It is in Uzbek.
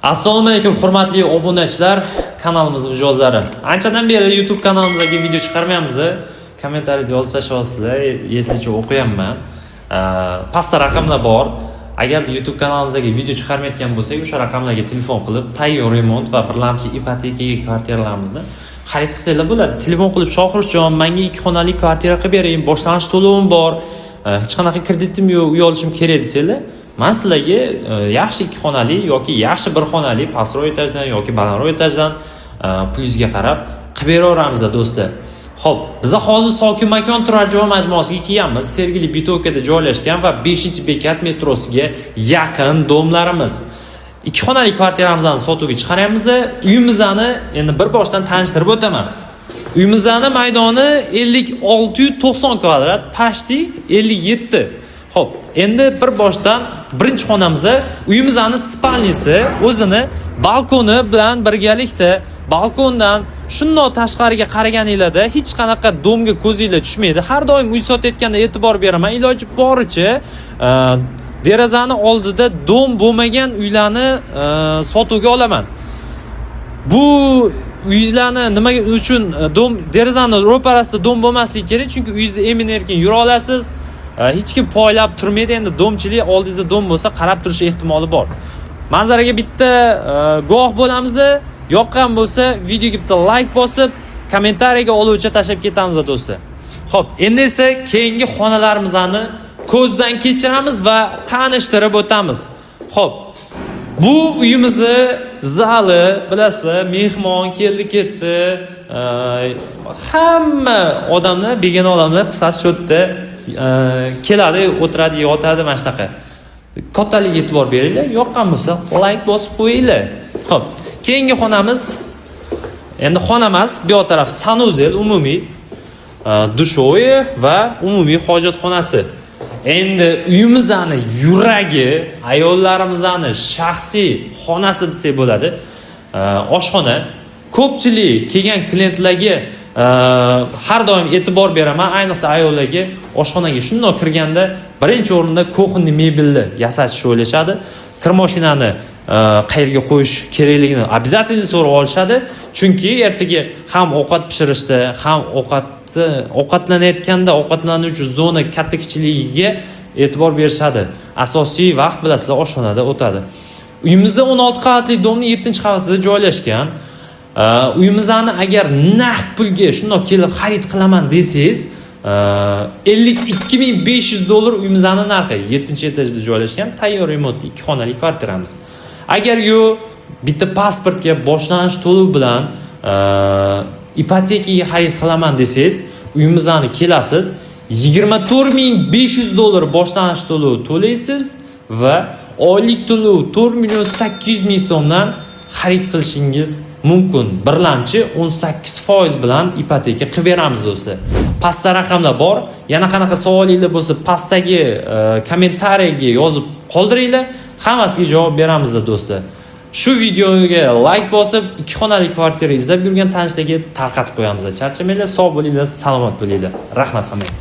Assalomu alaykum, hurmatli obunachilar, kanalimiz mijozlari. Anchadan beri YouTube kanalimizga video chiqarmayapmiz. Kommentariyada yozib tashlayapsizlar, если что, o'qiyapman. Pastda raqamlar bor. Agar YouTube kanalimizga video chiqarmayotgan bo'lsak, o'sha raqamlarga telefon qilib, tayyor remont va birlamchi ipotekaga kvartiralarimizni xarid qilsanglar bo'ladi. Telefon qilib, "Shohruxjon, menga ikki xonali kvartira qilib bering, boshlang'ich to'lovim bor, hech qanaqa kreditim yo'q, uy olishim kerak", desanglar, man sizlarga yaxshi ikki xonali yoki yaxshi bir xonali pastroq etajdan yoki balandroq etajdan pulingizga qarab qilib beraveramiz, do'stlar. Xo'p, biza hozir Sokin makon turar joy majmuasiga kelganmiz. Sergeli Bitokada joylashgan va 5 bekat metrosiga yaqin дом larimiz. Ikki xonali kvartiramizni sotuvga chiqaryapmiz. Uyimizni endi bir boshdan tanishtirib o'taman. Uyimizni maydoni 56,90 kvadrat, почти 57. Xo'p, endi bir boshdan birinchi xonamiz, uyimizni спальни si o'zini balkoni bilan birgalikda. Balkondan shundoq tashqariga qaraganinglarda hech qanaqa дом ga ko'zinglar tushmaydi. Har doim uy sotayotganda e'tibor beraman, iloji boricha derazani oldida дом bo'lmagan uylarni sotuvga olaman. Bu uylarni nima uchun дом, derazani ro'parasida дом bo'lmasligi kerak? Chunki uyingizda emin erkin yura olasiz. Hech kim poylab turmaydi. Endi дом chilik, oldingizda дом bo'lsa, qarab turish ehtimoli bor. Manzaraga bitta guvoh bo'lamiz. Yoqqan bo'lsa, videoga bitta layk bosib, kommentariyaga oluvcha tashlab ketamiz, do'stlar. Xo'p, endi esa keyingi xonalarimizni ko'zdan kechiramiz va tanishtirib o'tamiz. Xo'p, bu uyimizni zali, bilasizlar, mehmon keldi ketdi, hamma odamlar, begona odamlar, qisqasi, shu yerda keladi, o'tiradi, yotadi, mana shunaqa. Kattaligiga e'tibor beringlar. Yoqqan bo'lsa, layk bosib qo'yinglar. Xo'p, keyingi xonamiz, endi xona emas, bu yoq taraf санузел, umumiy душевой va umumiy hojatxonasi. Endi uyimizni yuragi, ayollarimizni shaxsiy xonasi desak bo'ladi, oshxona. Ko'pchilik kelgan klientlarga har doim e'tibor beraman, ayniqsa ayollarga. Oshxonaga shundoq kirganda birinchi o'rinda кухонный mebelni yasatishni o'ylashadi, kir mashinani qayerga qo'yish kerakligini обязательно so'rab olishadi, chunki ertaga ham ovqat pishirishda, ham ovqatni, ovqatlanayotganda ovqatlanuvchi zona katta kichikligiga e'tibor berishadi. Asosiy vaqt, bilasizlar, oshxonada o'tadi. Uyimizda 16 qavatli дом ni 7 qavatida joylashgan. Uyimizni agar naqd pulga shundoq kelib xarid qilaman desangiz, 52 500 dollar uyimizni narxi. 7 etajda joylashgan tayyor remontli ikki xonali kvartiramiz. Agar yo'q, bitta pasportga boshlanish to'lov bilan ipotekaga xarid qilaman desangiz, uyimizni kelasiz, 24 500 dollar boshlanish to'lovi to'laysiz va oylik to'lov 4 800 000 so'mdan xarid qilishingiz mumkin. Birlamchi 18% bilan ipoteka qilib beramiz, do'stlar. Pastda raqamlar bor. Yana qanaqa savolinglar bo'lsa, pastdagi kommentariyaga yozib qoldiringlar, hammasiga javob beramiz, do'stlar. Shu videoga layk bosib, ikki xonali kvartira izlab yurgan tanishlarga tarqatib qo'yamiz. Charchamanglar, sog' bo'linglar, salomat bo'linglar. Rahmat hammaga.